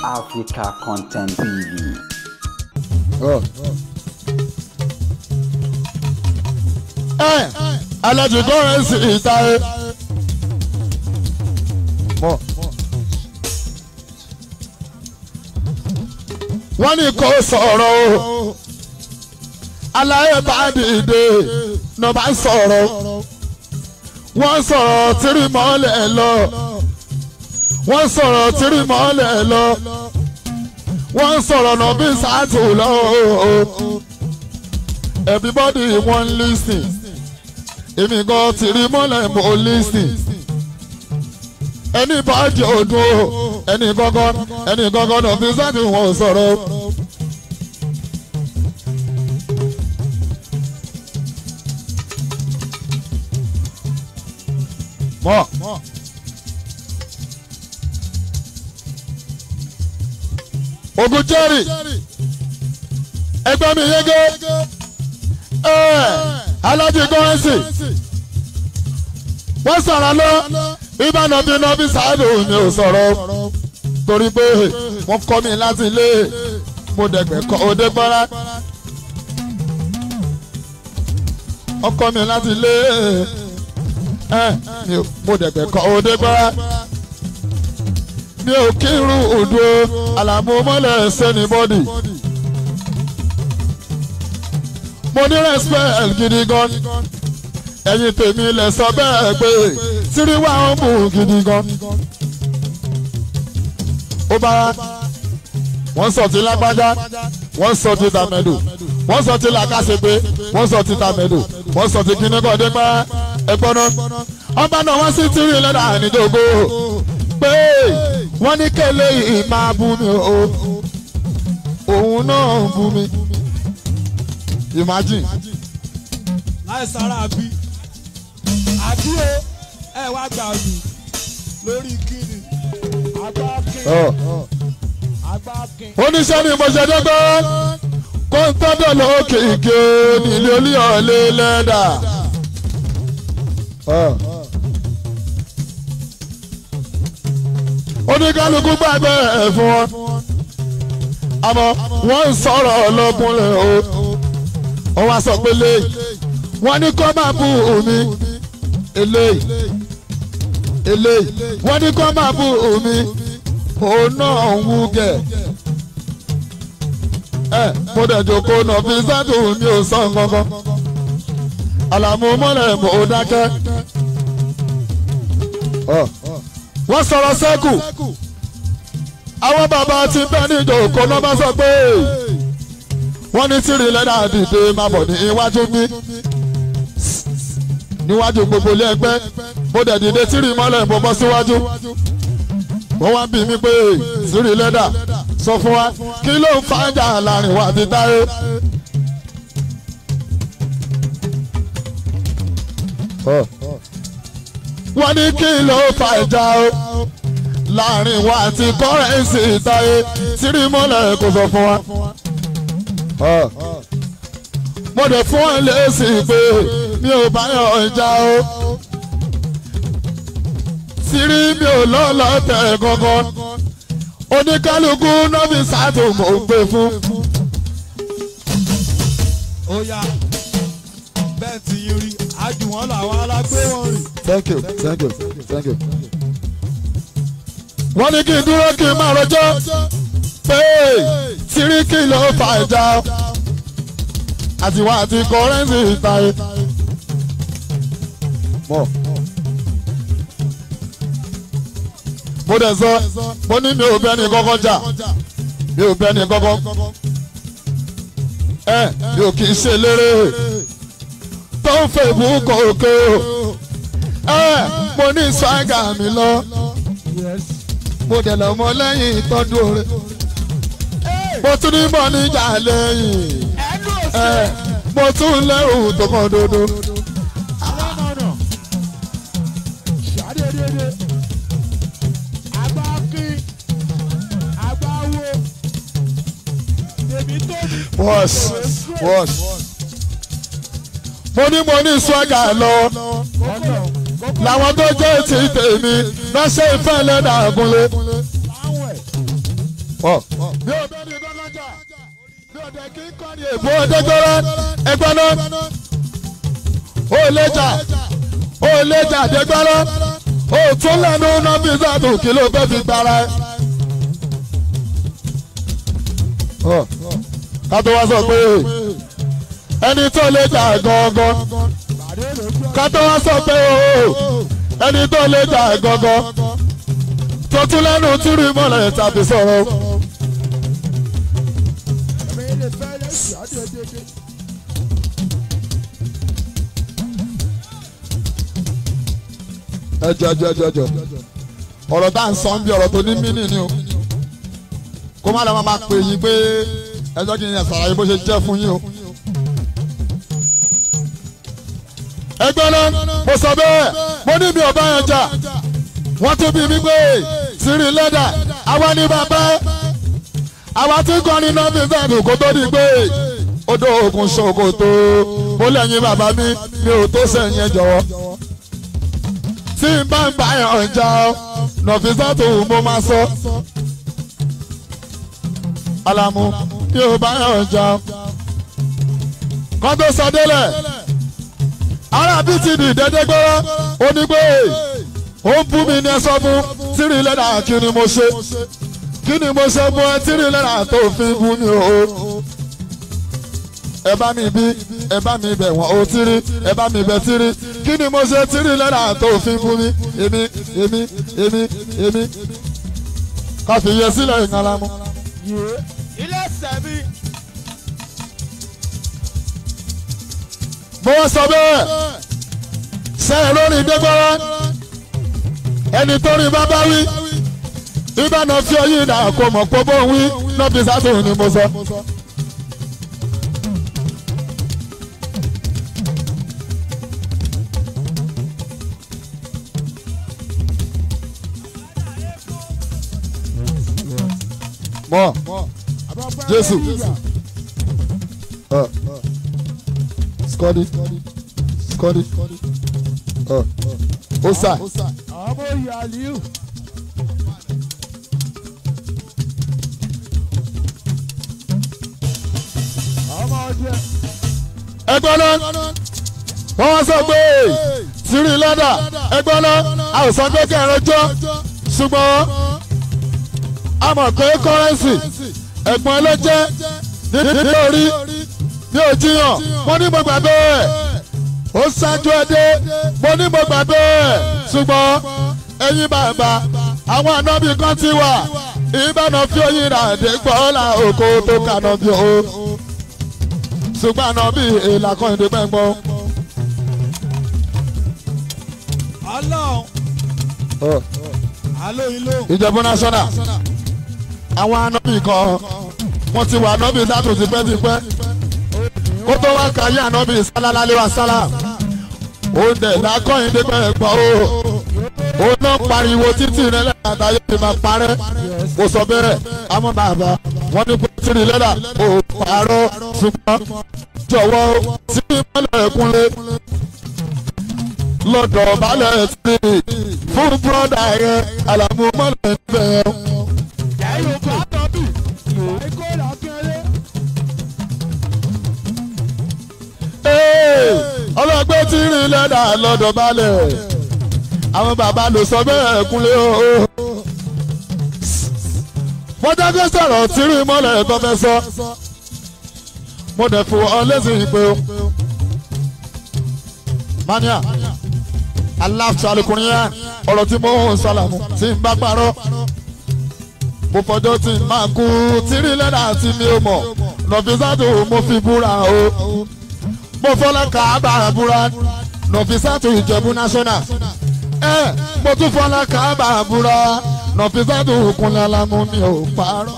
Africa Content TV. Alájì Currency ìtàwé. Wọ́n ní kó sọ̀rọ̀ o. Aláyé bá dìde ní bá sọ̀rọ̀. Wọ́n sọ̀rọ̀ tírí mọ́lẹ̀ lọ. Wọ́n sọ̀rọ̀ tírí mọ́lẹ̀ lọ. Wọ́n sọ̀rọ̀ nà bí sáàtù lọ. Everybody wan listen. Èmi gan tírí mọ́lẹ̀ mo listen. Anybody odun o, ẹni gangan nà bí sáàtù wọn sọ̀rọ̀. Mọ. Ogun Jerry ẹgbẹ́ mi yege Alájì Currency wọ́n sọ̀rọ̀ lọ ìbànú bí nọ́bí sáàdù mi ò sọ̀rọ̀ torí pé wọ́n kọ́ mi láti ilé mo dẹ̀gbẹ̀ kọ́ òde gbọ́ra wọ́n kọ́ mi láti ilé mo dẹ̀gbẹ̀ kọ́ òde gbọ́ra mi ò kírun òdo àlàmú mọ́lẹ̀ sẹ́ni bọ́dì. Mo ní respect gidi gan. Ẹ̀yin tèmi lẹ sọ bẹ́ẹ̀ pé tíríwá ń mú gidi gan. Ó bá wọ́n sọ ti lágbájá, wọ́n sọ ti tàmẹ̀dù, wọ́n sọ ti làkàṣègbè, wọ́n sọ ti tàmẹ̀dù, wọ́n sọ ti kíníkọ̀dé pẹ́ ẹ̀gbọ́n náà. Ọba náà wọ́n sì tírí lẹ́dà nídògo pé wọ́n ní kélé yìí máa bú mi o, òun náà bú mi. Imagine. Láì sára àbí àbí o ẹ wá gbà mí lórí kíni agbákin. Oníṣẹ́ ni mo ṣe dọ́gbọ́ kó ń tọ́jọ́ lókìkí nílé olíọ̀lẹ́ lẹ́dà. Oníkálukú gbàgbé ẹ̀ fún wọn àmọ́ wọ́n ń sọ̀rọ̀ ọlọ́kùnrin o. Wọ́n wá sọ pé léyìí wọ́n ní kó máa bú mi eléyìí eléyìí wọ́n ní kó máa bú mi òun náà ń wú gẹ̀. Ẹ mo dẹ̀ jókòó náà fi sẹ́dù mi ò sọ nǹkankan àlàmú mọ́lẹ̀ mo dákẹ́. Wọ́n sọ̀rọ̀ sẹ́kù àwọn bàbá ti bẹ́ẹ̀ ní ìjókòó náà bá sọ pé wọ́n ní tìrì lẹ́dà dìde máa bọ̀ ní iwájú mi níwájú gbogbo ilé ẹgbẹ́ mo dẹ̀ dìde tìrì mọ́lẹ̀ mo bọ́ síwájú. Wọ́n wá bí mi pé tìrì lẹ́dà sọ fún wa kí ló ń fàájà láàrin wa àti Táyé. Wọ́n ní kí ló fa ìjà o láàrin wa àti Currency Táyé tìrì mọ́lẹ̀ kò sọ fún wa. Mo dẹ̀ fún ẹ lésì pé mi ò bá yàn ìjà o tìrí mi ò lọ́lọ́ tẹ̀ gangan oníkálukú nọ́bì sáàtò mò ń gbé fún. Ó yá bẹ́ẹ̀ tí yín rí àjùwọ̀n làwọn alágbé wọn rìn. Thank you, thank you, thank you. Wọ́n ní kí n dúró kí n máa rojọ́ pé tìrí kí ló fa ìjà àti wá àti Currency Táyé. Mo dẹ̀ sọ mo ní mi ò bẹ́ ní kọ́kọ́ jà mi ò bẹ́ ní kọ́kọ́ ẹ mi ò kì í ṣe lérè tó ń fẹ́ ìbúkọ̀ òkè o ẹ mo ní swaga mi lọ mo dẹ̀ lọ mọ lẹ́yìn ìtọ́jú rẹ̀ mo tún ní mọ̀ níjà lẹ́yìn mo tún lẹ́rù tó kàn dodo. Wọ́s. Mo ní swaga lọ làwọn tó jẹ́ ti tèmi lọ́sẹ̀ ìfẹ́ lẹ́dà gúnlé. Mi ò bẹ́ẹ̀ ni kọ́kọ́ jà, mi ò dẹ̀ kí n kọ́ ni èbó ọdẹ́gbẹ́rẹ́ ẹgbẹ́ náà. Ó lè jà, ó lè jà dẹ́gbẹ́rẹ́, ó tún lẹ́nu Nọ́físàtù kí ló fẹ́ fi gbára ẹ. Ká tó wá sọ pé ẹni tó lè jà gangan, ká tó wá sọ pé ẹni tó lè jà gangan tó tún lẹ́nu tìrì mọ́lẹ̀ tàbí sọ̀rọ̀. Ẹ jọ jọ jọ jọ, ọ̀rọ̀ tá à ń sọ ń bí ọ̀rọ̀ tó ní mínì ni o, kó má lọ máa pè yín pé ẹjọ́ kí n yàn sàlàyé bó ṣe jẹ́ fún yín o. Ẹgbẹ́ náà mo sọ bẹ́ẹ̀, mo ní mi ò bá yẹn jà, wọ́n tún bí mi pé tìrì lẹ́dà àwa ní bàbá àwa tí kọrin náà fi fẹ́ dùn kó tó di pé odò òkun ṣòkòtò mo lẹ́yìn bàbá mi mi ò tó sẹ́yìn ẹ jọ̀wọ́. Tí n bá ń bá yàn jà ọ́ Nọ́físàtù mo máa sọ. Alamu mi ò bá yàn jà ọ́. Kọ́ tó sọ délẹ̀ ara bí ti di dẹ́dẹ́gbẹ́rẹ́ ó ní pé ó ń bú mi ní ẹsọ fún tìrì lẹ́dà kí ni mo ṣe, kí ni mo ṣe fún ẹ tìrì lẹ́dà tó fi bú mi o. Ẹ bá mi bí, ẹ bá mi bẹ̀ wọ́n o tìrì, ẹ bá mi bẹ̀ tìrì, kí ni mo ṣe tìrì lẹ́dà tó fi bú mi, èmi èmi èmi èmi ká fi yẹ sílẹ̀ ìkàlámù. Ilé sẹ̀mí. Mo wá sọ bẹ́ẹ̀ sẹ́yìn lórí dégbọ́rọ́ ẹni tó rí bá bá wí ibà náà fi ọyìn ìdá kò mọ̀ pé bó ń wí Nọ́físàtù ni mo sọ. Mọ Jésù Skọ́dí Skọ́dí ó sà. Ọmọ ìyàlíù. Ọmọ ọdẹ. Ẹgbọ́n náà wọ́n wá sọ pé tìrì lẹ́dà ẹgbọ́n náà a ò sọ pé kẹrin jọ́, ṣùgbọ́n a mọ̀ pé kọ́rẹ́nsì ẹ̀gbọ́n ló jẹ́ nítorí mi ò jiyàn, mo ní mo gbà bẹ́ẹ̀ ó ṣáájú ẹdẹ, mo ní mo gbà bẹ́ẹ̀ ṣùgbọ́n ẹ̀yin bàbá àwọn ànábì kan ti wà ìbáná fi oyin rà dé gbọ́lá oko tó kànáà bí o, ṣùgbọ́n ànábì èèlà kan ìdè pẹ́ngbọ́n. Ọlọ́run alóyin lóhùn. Ìjẹ̀bú national àwọn ànábì kan wọ́n ti wà ànábì sátò tipẹ́tipẹ́ kó tó wá kàyé ànábì sálálálé wa sálà ó dẹ̀ lákọ̀yìn dé pẹ́ẹ́pọ́ o, ó náà pariwo títì rẹ̀ látàyè ti máa parẹ́ kò sọ bẹ́ẹ̀ àmọ́ bàbá wọ́n ní pẹ́ẹ́tìrì lẹ́dà ó parọ́ ṣùgbọ́n jọ̀wọ́ tí mọ́lẹ̀ kúnlé lọ́dọ̀ balẹ̀ tí fún búrọ́dà yẹn àlàmú mọ́lẹ̀ níbẹ̀. Ọlọ́gbẹ́ tí rí lẹ́dà lọ́dọ̀ balẹ̀ àwọn bàbá ló sọ bẹ́ẹ̀ kúnlé o. Wọ́n jáde sọ̀rọ̀ tí rí mọ́lẹ̀ tó fẹ́ sọ. Mo dẹ̀ fún ọ lẹ́sìn ìpè o. Mania aláṣàlùkùnrin yẹn ọ̀rọ̀ tí mo ń sàlámù tí ń bá parọ́. Mo fọjọ́ tí ń máa kú tí rí lẹ́dà tí mi ò mọ̀ Nọ́físàtù mo fi búra o. Mo fọlá kàábà búra Nọ́físàtù Ìjẹ̀bú national. Mo tún fọlá kàábà búra Nọ́físàtù Kúnlé Alámú mi ò parọ́.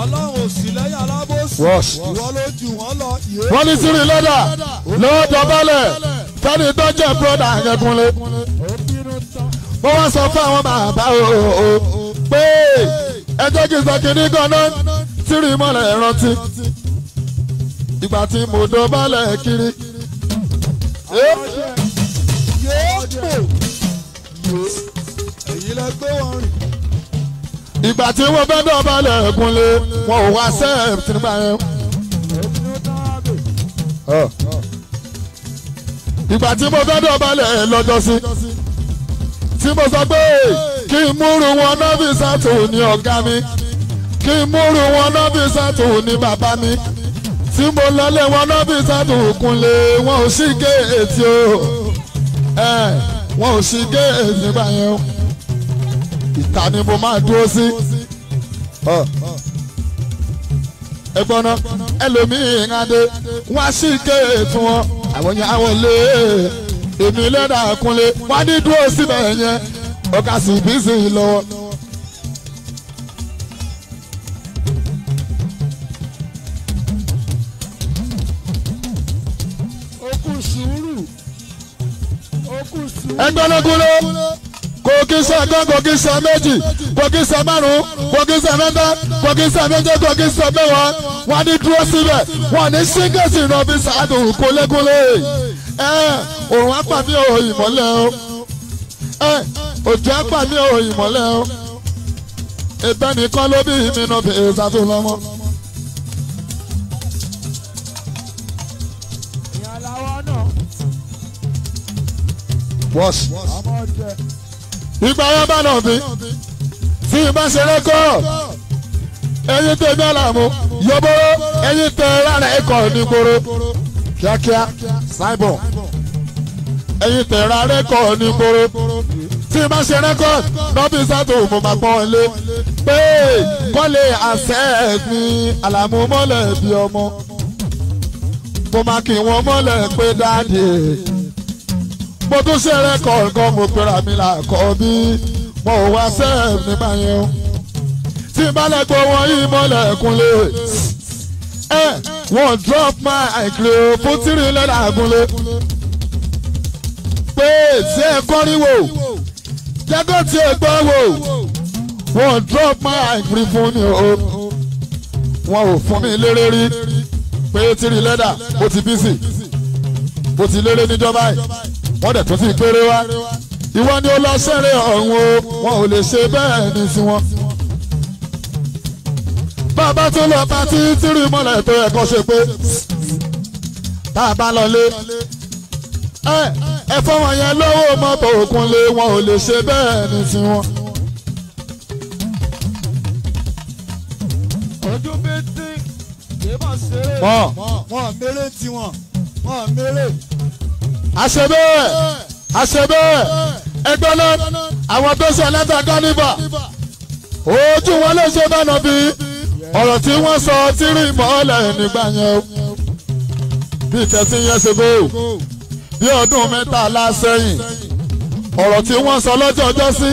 Ọlọ́run ò sí lẹ́yìn alábòsí. Ìwọ ló jù wọ́n lọ. Wọ́n ní sírí lẹ́dà lọ́dọ̀ balẹ̀ fẹ́ni tó jẹ́ bọ́dà yẹn Kúnlé. Mo wá sọ fún àwọn bàbá o pé ẹ jẹ́ kí n sọ kinní kan náà tírí mọ́lẹ̀ rántí ìgbà tí mo dọ̀bálẹ̀ kiri. Yóò pò. Èyí lẹ gbé wọn rìn. Ìgbà tí wọ́n fẹ́ dọ̀bálẹ̀ kúnlé wọn ò wá sẹ́ẹ̀tì nígbà yẹn. Ìgbà tí mo fẹ́ dọ̀bálẹ̀ lọ́jọ́sí tí mo sọ pé kí n múrù wọn Nọ́físàtù ní ọ̀gá mi, kí n múrù wọn Nọ́físàtù ní bàbá mi, tí mo lọlé wọn Nọ́físàtù kúnlé wọn ò sí géètì o, wọn ò sí géètì nígbà yẹn o. Ìta ni mo máa dúró sí. Ẹ̀gbọ́n náà ẹlòmíín adé wọ́n á sì géètì wọn àwọn yẹn àwọn lé èmi lẹ́dà kúnlé wọ́n á ní dúró síbẹ̀ yẹn ọ̀gá sì bí sí i lọ́wọ́. Okú sùúrù. Okú sùúrù. Ẹgbẹ́ lógúnlé kò kí sọ ẹ̀kan, kò kí sọ méjì, kò kí sọ márùn-ún, kò kí sọ mẹ́ta, kò kí sọ méje, kò kí sọ mẹ́wàá. Wọ́n ní dúró síbẹ̀, wọ́n ní síngẹ̀sì Nọ́físàtù kúnlékúnlé. Òun á pàmí ò ìmọ́lẹ̀ o, òjò á pàmí ò ìmọ́lẹ̀ o. Ẹ̀bẹ̀ nìkan ló bí mi Nọ́físàtù lọ́mọ. Ìyá làwọn náà. Wash. Ọmọ ọdẹ. Ìgbà yẹn bá nà bí tí n bá ṣe rẹ́kọ̀ ẹyin tẹ bí àlàmú yọbọrọ ẹyin tẹ rárá ẹkọ nígboro kíákíá sáìbọ̀ ẹyin tẹ rárá ẹkọ nígboro tí n bá ṣe rẹ́kọ̀ Nọ́físàtù mo máa pọ́n lé pé kọ́lé àṣẹ mi àlàmú mọ́lẹ̀ bí ọmọ mo máa kí wọn mọ́lẹ̀ pé dáàdì mo tún ṣe rẹ́kọ̀ọ́ kan mo pera mi là kọ́ bí mo ò wá sẹ́ẹ̀m nígbà yẹn o tí n bá lẹ́gbọ́ wọn yìí mọ́lẹ̀ kúnlé ẹ wọ́n drop my àìkiri o fún tírì lẹ́dà kúnlé pé tí ẹ kọ́rí wò jẹ́kọ̀ tí ẹ gbọ́ wò wọ́n drop my àìkiri fún mi o wọn ò fún mi lérè rí pé tírì lẹ́dà mo ti bísì mo ti lérè níjọba yìí wọ́n dẹ̀ tún ti péré wá ìwọ ni ó lọ sẹ́rẹ̀ ọ̀hún o wọn ò lè ṣe bẹ́ẹ̀ ní tiwọn. Bàbá tó lọ bá tí tírì mọ́lẹ̀ tó yẹ kó ṣe pé tá a bá lọ lé ẹ fọwọ́n yẹn lọ́wọ́ mọ́tò òkun lé wọn ò lè ṣe bẹ́ẹ̀ ní tiwọn. Ojú bíntín kì í mọ̀ ṣeré. Wọ́n méré tiwọn. Wọ́n méré. Àṣẹ bẹ́ẹ̀ àṣẹ bẹ́ẹ̀ ẹgbẹ́ náà àwọn tó ṣe ẹlẹ́ta kánífà ojú wọn ló ṣe bá nàbí ọ̀rọ̀ tí wọ́n sọ tírì mọ́lẹ̀ nígbà yẹn o bí tẹ̀sí yẹn ṣe bó bí ọdún mẹ́tàlá sẹ́yìn ọ̀rọ̀ tí wọ́n sọ lọ́jọ́ ọjọ́ sí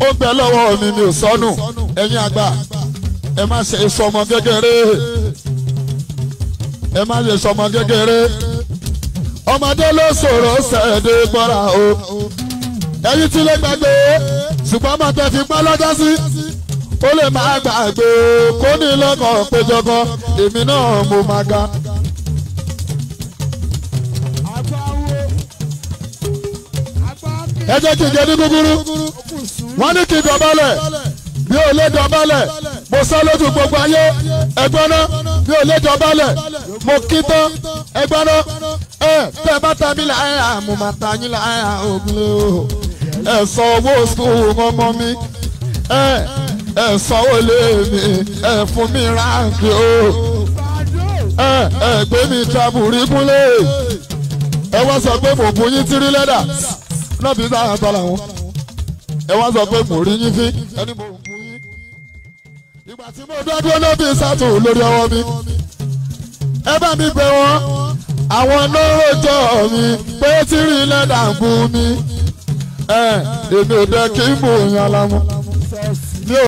ó ń bẹ lọ́wọ́ mi mi ò sọnù ẹ̀yin àgbà ẹ má ṣe sọmọ kékeré ẹ má ṣe sọmọ kékeré ọmọdé ló sọ̀rọ̀ ṣẹ̀dẹ̀ gbọ́ra o ẹ̀yin tí lè gbàgbé ṣùgbọ́n ọmọ tẹ fi pọ́n lọ́jọ́ sí ó lè máa gbàgbé kó ní lọ́kàn péjọkọ èmi náà mo máa ga. Ẹ jẹ́ kí n jẹ ní kúkúrú wọ́n ní kí n dọ̀bálẹ̀ bí ò lè dọ̀bálẹ̀ mo sọ lójú gbogbo ayé ẹ̀gbọ́n náà bí ò lè dọ̀bálẹ̀ mo kí tán ẹ̀gbọ́n náà ẹ tẹ́ bá ta mí láyà mo máa ta yín láyà ògùnlé o ẹ sọ owó sùkúù ọmọ mi ẹ ẹ sanwó lé mi ẹ fún mi ráǹkì o ẹ ẹ gbé mi travel rí kúnlé ẹ wá sọ pé mo bu yín tírí lẹ́dà náà bí sáà tọ́ làwọn ẹ wá sọ pé mo rí yín fín ẹni mo bu yín ìgbà tí mo dọ́dún náà bí sátò lórí ọwọ́ mi ẹ bá mi bẹ̀ wọ́n àwọn lóró mi pé tírí lẹ́dà ń bu mi ẹ èmi ò dẹ́ kí n bò yín alámú.